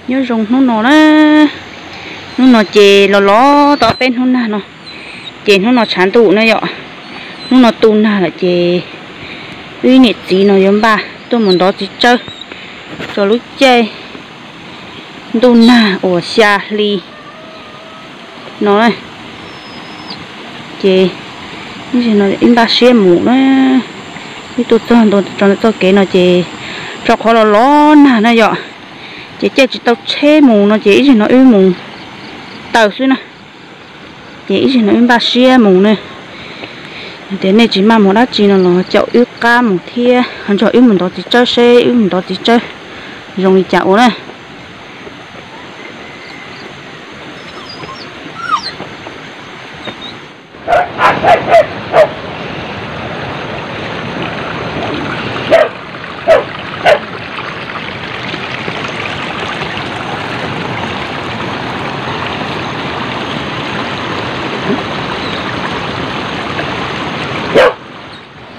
Nyob zoo hnub no na, hnub no ces los los tau peb hnub nag no, ces hnub no tshav ntuj na yom, hnub no tu nag lawm ces wb niam txiv no yuav npaj tuaj mus ntov txiv tsawb rau lub caij ntuj nag uas xya hli no na. Ces wb npaj siab mus na, wb tuaj txog ntua rau ntawm txoj kev no ces rau qhov los los nag na yom, ces caij tsis tau tsheb mus no ces ib zaug no wb mus taw xwb na. Ces ib zaug no wb npaj siab mus na. Yog tias nej tsis maj mus dab tsi no los caum wb qab mus thiab ho nrog wb mus ntov txiv tsawb seb wb mus ntov txiv tsawb zoo li cas ua na.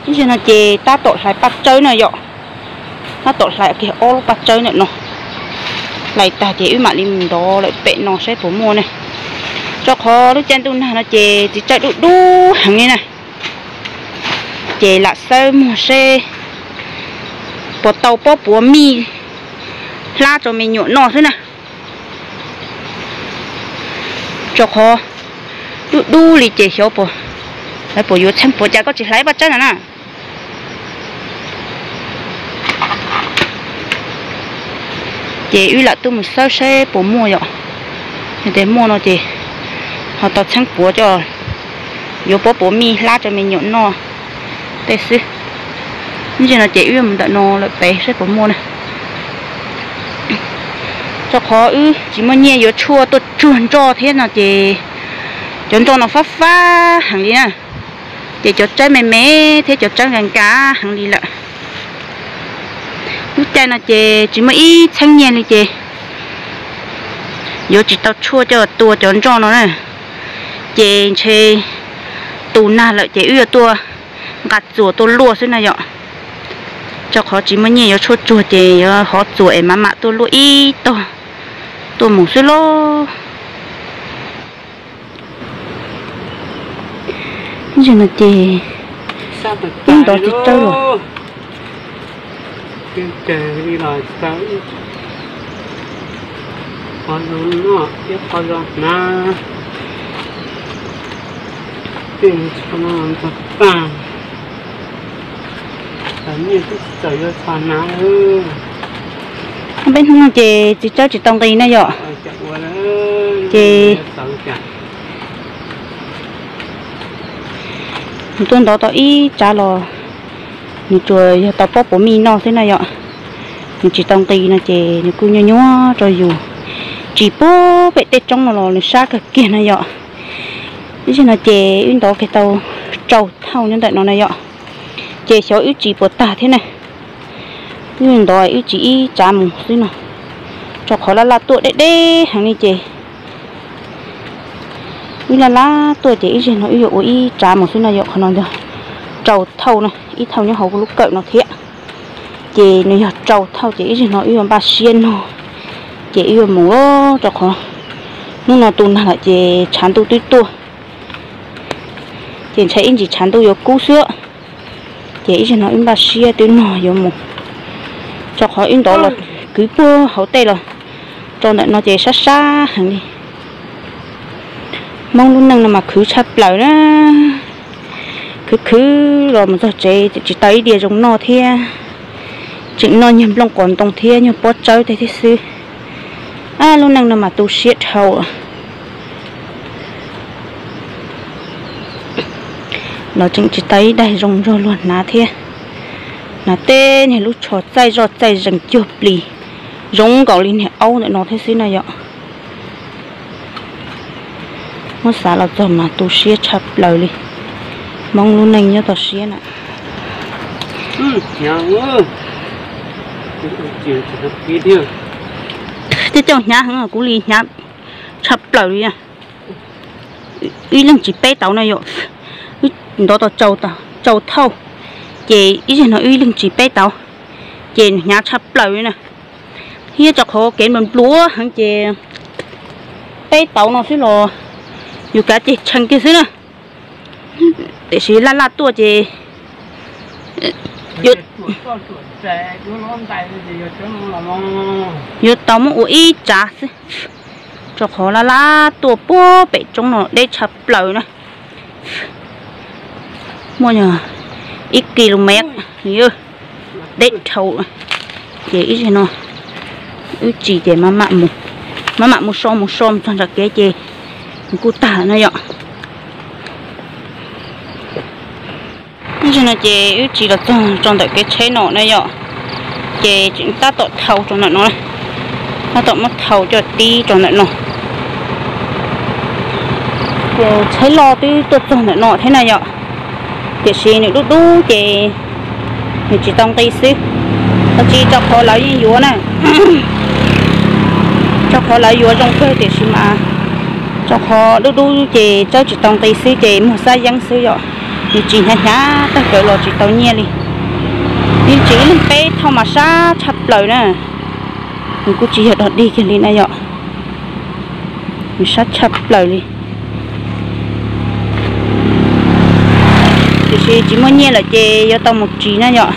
Ib zaug no ces tab tom hlais paj tsawb na yom, tab tom hlais kiag ob lub paj tsawb ntawm no, hlais tag ces wb mam li mus ntov lawm pem no saib puas muaj ne. Rau qhov lub caij ntuj nag no ces txiv tsawb dub dub heev li na, ces lam xawb muag seb puas tau pob puav mij hlab rau me nyuam noj xwb na. Rau qhov dub dub li ces xyov puas, xyov puas yuav txheeb puav. Cas koj tsis hlais paj tsawb na na? Ces wb lam tuaj mus xawb saib puas muaj yom. Yog tias muaj no ces ho tau txheeb puav coj yuav pob puav mij hlab rau me nyuam noj tej xwb. Ib zaug no ces wb yuav mus ntawm no lawm pem saib puas muaj na. Rau qhov wb tsis muaj nyiaj yuav tshuaj tuaj tsuag nroj thiab no ces cov nroj no fab fab heev li na. Ces cov tsawb me me thiab cov tsawb nkas nkas heev li lawm. Lub caij no ces tsis muaj ib txheeb nyiaj li ces yuav tsis tau tshuaj coj tua cov nroj no na. Ces ntshe tu nag lawm ces wb yuav tuaj nqa txuas tuaj luaj xwb na yom. Rau qhov tsis muaj nyiaj yuav tshuaj tsuag ces yuav hov txuas es mam mam tuaj luaj ib tog tuaj mus xwb lauj. Ib zaug no ces wb ntov txiv tsawb los. Peb hnub no ces txiv tsawb tsis tau nqis na yom. Ces nws tuaj ntov tau ib tsav los nws tsuas yog tau pob puav mij noj xwb na yom. Nws tsis tau nqis no ces nws kuj nyuaj nyuaj rau yus. Tsis puag pem tej roob no los nws sab kawg kiag na yom. Ib zaug no ces wb ntov kiag tau rau thauj nyob ntawm no na yom. Ces xyov wb tsis puas tag thiab na. Wb ntov wb tsis ib tsav mus xwb no, rau qhov laj laj tuaj deb deb heev li ces wb laj laj tuaj ces ib zaug no wb yuav ua ib tsav mus xwb no yom. Qhov no yog rau thauj na, ib thauj nyob hauv lub kawm no thiab. Ces nws yog rau thauj ces ib zaug no wb yuav npaj siab no ces wb yuav mus, rau qhov hnub no tu nag lawm ces tshav ntuj twb tuaj. Ces ntshai ib ntsis tshav ntuj yuav kub xwb. Ces ib zaug no wb npaj siab twb no yuav mus, rau qhov wb ntov los kwv puag hauv tej los rau ntawm no ces sab sab heev li. Hmoob lub neej no mas khwv tshaj plaws na. Khwv khwv los mus txog tsev tsis tau ib diav zoo noj thiab. Tseem noj nyuag nplooj qos ntoo thiab nyuag pob tsawb tej thiab xwb. Ab, lub neej no mas tu siab dhau. Los tseem tsis tau ib daig zoo nrog luag hnav thiab. Hnav tej niag lub tsho txaij zoj txaij zees cuag plis, zoo nkaus li niag aub ntawm no thiab xwb na yom. Muab xav los txog mas tu siab tshaj plaws li. Hmoob lub neej nyob toj siab na. Coj hnyav heev, kuv li hnyav tshaj plaws li. Ib leeg tsis peb tau na yom. Wb ntov tau rau thauj, ces ib zaug no wb ib leeg tsis peb tau, ces hnyav tshaj plaws li na. Nyob rau qhov kev nplua nplua heev ces peb tauv no xwb los yus kav tseg tshee kiag xwb na. Tiam sis laj laj tuaj ces yuav tau muab ua ib tsav xwb, rau qhov laj laj tuaj puag pem roob no deb tshaj plaws na. Muaj yog ib ki lu mev nws deb dhau. Ces ib zaug no wb tsis ces maj mam mus so mus so mus txog nram kev ces nws kuj tag na yom. Ib zaug no ces wb tsis los txog rau ntawm kev tsheb no na yom, ces tseem tab tom thau rau ntawm no, tab tom muab thau coj tib rau ntawm no. Ces tsheb loj twb tuaj txog ntawm no thiab na yom, tiam sis nws dub dub ces nws tsis tau nqi xwb. Tab sis rau qhov lawv yeej yuav na, rau qhov lawv yuav zoo kawg tiam sis mas rau qhov dub dub ces tsawb tsis tau nqi xwb ces muag xab yeeb xwb yom. Nws tsis hnyav hnyav tag cawv los tsis tau nyiaj li. Yeej tsis ib leeg peb thauj mas sab tshaj plaws na. Nws kuj tsis yog dog dig kiag li na yom, nws sab tshaj plaws li. Tiam sis tsis muaj nyiaj lawm ces yuav tau mus ris na yom.